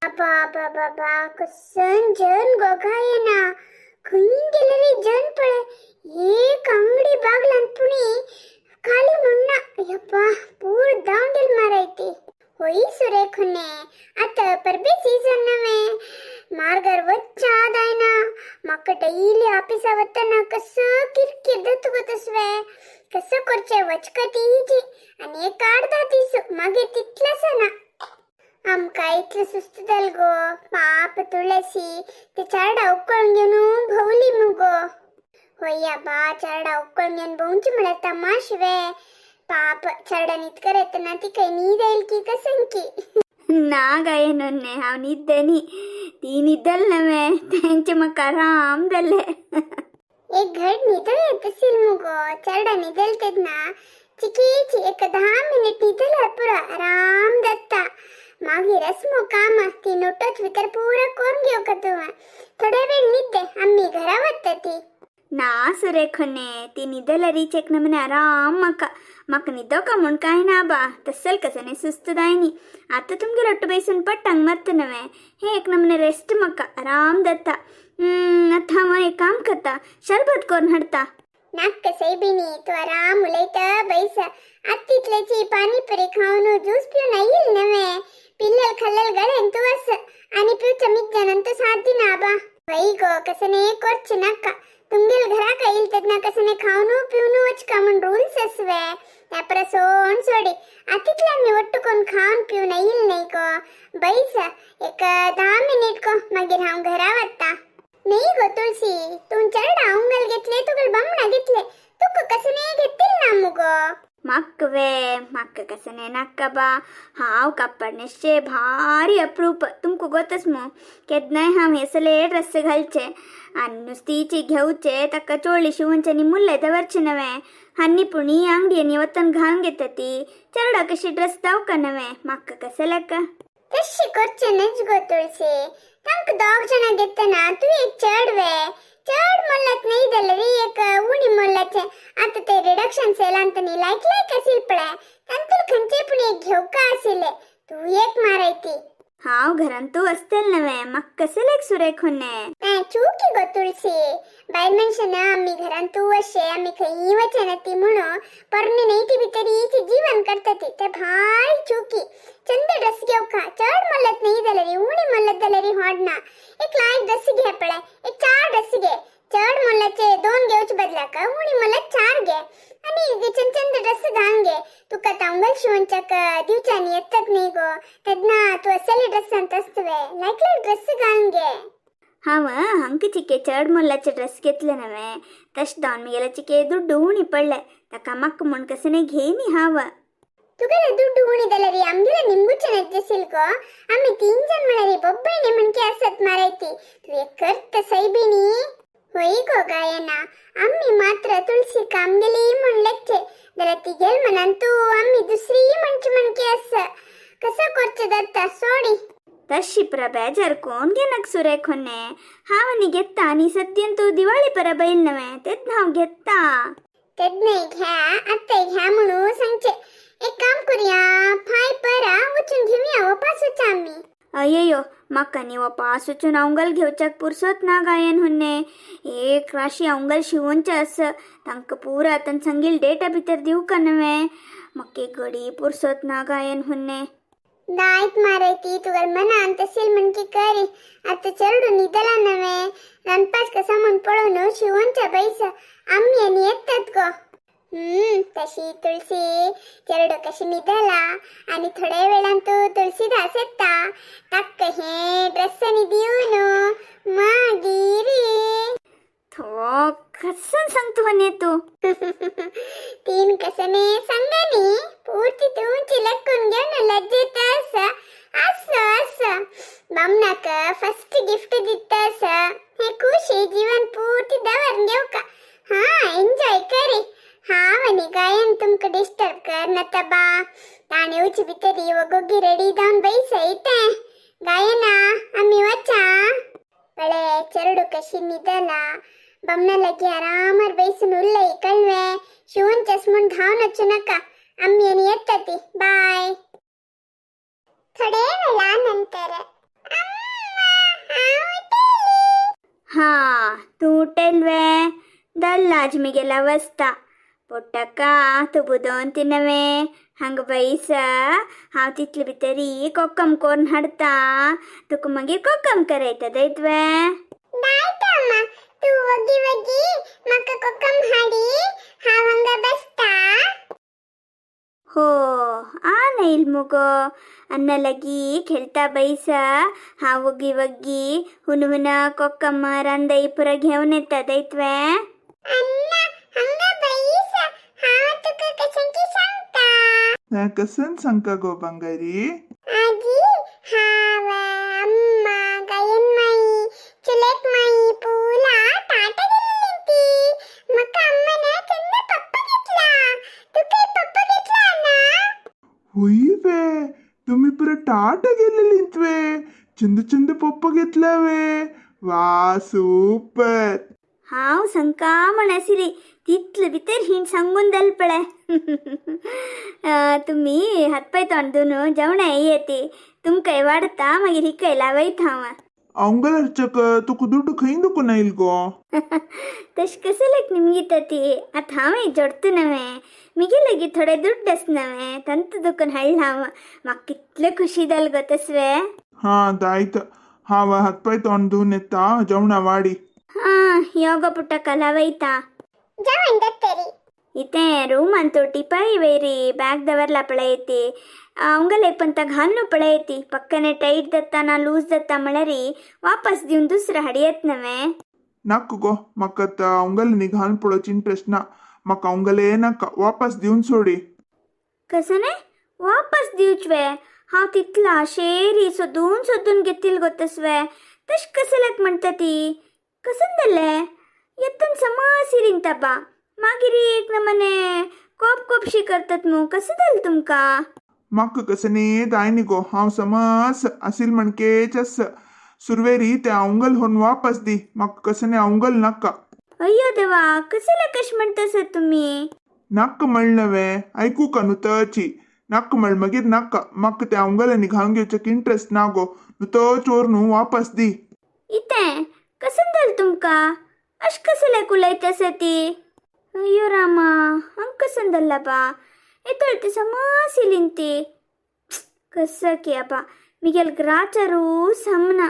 बाबा कसन जन गो गायना, खंय गेलेली जन पळय. एक अंगडी बागलान पुणी खाली म्हणना. यप्पा, पूर दावंडेल मारायती. होई सुरेखने, आता परबे सीझन नवे, मार्गार वच्चा दायना. म्हाका डेली ऑफिसा वतना कसं किरकिर जाता गो. तसवे कसं करचें, वचका तीजी आनी एक अर्धा दीस मागीर तितलेंच ना. आमकां इतलें सुस्त जाल गो. पाप तुळसी, ते चेरडा उकळून घेवन भोवली मुगो. होय बा, चेरडा उकळून घेवन भोंवची म्हळ्यार तमाशवे. पाप चेरडा न्हिदकर येतना तिका न्हीद येयल की कसंकी. ना गायन नन्हे, हांव न्हिद्दनी. ती न्हिदल नवे, तेंचे म्हाका आराम जाले. एक घड न्हिदो येत असेल मुगो. चेरडा न्हिदल तेन्ना चिकीची एक 10 मिनिट न्हिदल्यार पुरो, आराम जाता. मागीर आस काम ती नोटोच भितर पुरो करून घेवका. तुवें थोडे वेळ न्हिद्दे, आमी घरा वता ती. ना सुरेखने, ती न्हिदल्यारीच एक नमने आराम म्हाका. म्हाका न्हिदोका म्हूण कांय ना बा, तसल कसने सुस्त जायनी. आतां तुमगेर ಒಟ್ಟು ಬೇಸನ್ पट्टांग मत्त नवे, हे एक नमने रेस्ट म्हाका आराम जाता. आतां हांव एक काम करता, शरबत करून हाडता. नाक्क सैबिणी, तूं आराम उलयता बैस. आत तितल्याची पाणीपुरी खावन ज्यूस पिवन येईल नवे. पिल्लल खाल्लल गळेन तूं वस आणि पिवच्या मिज्जानंत साथ ना बा. वै गो, कसने करचे नाका. तुमगेल घराक येईल तेन्ना कसने खावनू पिवनू वचका म्हूण रूल्स आसवे. त्या परस सोड सोडी. आत तितले आमी ಒಟ್ಟು कोण खावन पिवन येईल न्ही गो. बैस एक 10 मिनिट गो, मागीर हांव घरा वता. नाही गो तुळसी, तूं चेरडा अंगल घेतले, तुगेल बामणा घेतले, तुका कसने घेतील ना मुगो. म्हाका वे, म्हाका कसने नाका बा. हांव कापड न्हेसचे भारी अप्रूप, तुमकां गोतच मू. केन्नाय हांव हे सगळे ड्रेस घालचे आनी नुस्तीची घेवचे, ताका चोळी शिवनचे आनी मुल्ले दवरचे नवे. आनी पुणी अंगडियांनी वतन घालून घेता ती. चेरडा कशी ड्रेस दावका नवे, म्हाका कसल्याक. तशी करचे नच गो तुळसी. तांकां दोग जाणां घेतना तूं एक चड वे. चड मोलात नाही जाल्यार एक उणी मोलाचे. आतां ते रिडक्शन सेलांत न्ही लायक लायक आशिल पळय, तांतून खंयचे पूण एक घेवका आशिल्ले. तूं एक मारायती. हांव घरांत तूं आसतलें नवे, म्हाका कसल्याक सुरेखोने. चुकी गो तुळसी. बायल मनशान आमी घरांत तूं अशे आमी खंय वचना ती म्हणून परणे न्ही ती भितर जीवन करता ती, ते भारी चुकी. चंद ड्रेस घेवका, चड मोलात नाही जाल्यार उणी मोलात जाल्यार होडना. एक लायक ड्रेस घे पळय, एक चार ड्रेस घे. चड मोलाचे दोन घेवचे बदलाक उणी मोलात चार घे आणि चंद चंद ड्रेस घालून घे. तुका तांगल शिवनच्याक दिवच्यानी येतात न्ही गो, तेन्ना तूं असले ड्रेस आसतवे, लायक लायक ड्रेस घालून घे. हांव हांका चिके चड मोलाचे ड्रेस घेतले नवे, तशें जावन म्हगेले चिके दुड्डू उणी पडले. ताका म्हाका म्हूण कसने घेयनी हांव. तुगेले दुड्डू उणी जाल्यार आमगेले निमगुचे नज्जशील गो. आमी तीन जण म्हळ्यार बब्बयने म्हणके आसत मारायती. तूं एक करता सैबिणी. होय गो गायना, आम्ही मात्र तुळशीक आमगेली म्हूण लेखचे, जाल्यार तिगेल मनान तूं आमी दुसरी म्हणचे म्हणके आसा. कसं करचें जाता, सोडी. तशी परा बेजार कोण घेनाक सुरेखोने. हांव आनी घेता. आनी सद्यान तूं दिवाळी परब येयल नवे, तेन्ना हांव घेता. तेन्नाय घ्या, आत्ताय घ्या म्हणून सांगचे. एक काम करूया, फाय परा वचून घेऊया वपासूच आम्ही. अय्यो, म्हाका न्ही वपास वचून अंगल घेवच्याक पुरसत ना गायन हुन्ने. एक राशी अंगल शिवोनचे आसा, तांकां पुरा आतां सांगील डेटा भितर दिवका नवे. म्हाका एक घडी पुरसत ना गायन हुन्ने. दायत मारायती, तुगेल मनान तसेल म्हणकी करी. आता चेरडू न्हिदला नवे, रांदपाच कसा म्हूण पळोवन शिवोनच्या बैस. आम्ही आनी येतात गो. तशी तुळसी, चेरडो कशी न्हिदला आणि थोड्या वेळान तू तुळशीदास येता. ताका हे ड्रेस आनी दिवन मागीर. थो, कसन सांगता हुन्ने तूं? तीन कसने सांगानी, पूर्ती तुमची लक्कून घेवन लज्जेत आसा. असं असं बामणाक फर्स्ट गिफ्ट दिता आसा. हे खुशी जीवन पूर्ती दवर घेवका. हा, एन्जॉय करी. हांव आनी गायन तुमकां डिस्टर्ब करनाता बा. ताणें येवचे भितर वगोगी रेडी जावन बैस येते. गायना, आमी वचा. पळे, चेरडू कशी न्हिदला. बमणा लागी आरामार बैसून उरलय कळवे. शिवून म्हूण धांवन वचू नाका. आम्ही आनी येता ती. बाय. थोडे वेळा नंतर. हा तूं उठेलवे दल्लाज मिगेला वस्ता पोट्टका तुबुदोन तिनवे हांगा बैस. हांव तितले भितरी कोक्कम कोरून हाडता, तुका मागीर कोक्कम करयता दैत्वे. दायता अम्मा, तूं वगी वगी म्हाका कोकम हाडी, हांव हांगा बसता. हो आन येयल मुगो. अन्न लगी खेळता बैस, हांव वगी वग्गी हुन हुन कोक्कम रांदई पुरा घेवन येता दैत्वे. अण्णा हांगा बैस, हांव तुका कशें सांगता. ना कसन सांगका गो बंगारी? आजी, हांव अम्मा गयन माई चुलेक माई पूला ताट गेल्ली ती. म्हाका अम्मान चंद पप्पा घेतला. तुका पप्पा घेतला ना? होय वे, तुम्ही पुरा ताट गेलेली वे, चंद चंद पप्पा घेतला वे. वा सुपर. हांव संका म्हण आशिल्ली तितले भितर हिण सांगून जाल पळय. तुमी हातपाय तोंड धुवन जेवणा येती, तुमकांय वाडता, मागीर हिकाय लावयता हांव. अवंगल हर्चक तुका दुड्ಡು खंय दुखून येईल गो? तशें कसलेक निमगिता ती. आतां हांव जोडता नवें, मिगे लेगीत थोडे दुड्ड आस नवें, तंत दुखून हाडला हांव. म्हाका कितले खुशी जाल गो तसवे. हा दायत, हांव हातपाय तोंड धुवन येता, जेवणा वाडी. हां यो गो पुट्टका, लावयता. जेवण दत्तरी. इथे रूमान तो टिपाई वैरी ब्याग दवरला पळयती, अवंगले पंत घालून पळयती. पक्कने टाईट दत्ता ना लूज दत्ता म्हळ्यारी वापस दिवन दुसरं हाडी येत नवे. नाका गो, म्हाका आतां अवंगल घालून पळोवची इंट्रस्ट ना. म्हाका अवंगले नाका, वापस दिवन सोडी. कसं नाही वापस दिवचवे? हांव तितला शेरी सोदून सोदून घेतील गो तसवे. तश कसल्याक म्हणटा ती? कसन जालें येतून समासिरीन ताबा, मागीर एक नमने कोप कोपशी करतात मू. कसं जालें तुमकां? म्हाका कसं न्ही जाय न्ही गो, हांव समज असील म्हणकेच आस. सुरवेरी ते अवंगल होन वापस दी, म्हाका कसं न्ही अवंगल नाका. अय्यो देवा, कसल्या कश म्हणता सर तुम्ही? नाका म्हणलं ऐकू का नुतची? नाका म्हण मागीर नाका. म्हाका त्या अवंगलांनी घालून घेवचें इंट्रस्ट ना गो, नुतो चोर न्हू, वापस दी. इतें कसं जालें तुमकां? अशें कसल्याक उलयता आसा ती? अय्यो रामा, हांग कसन जाल्ला बा? येतोळ ती समासिलीन ती. कसं की आबा, मिगेल ग्राचारू समना.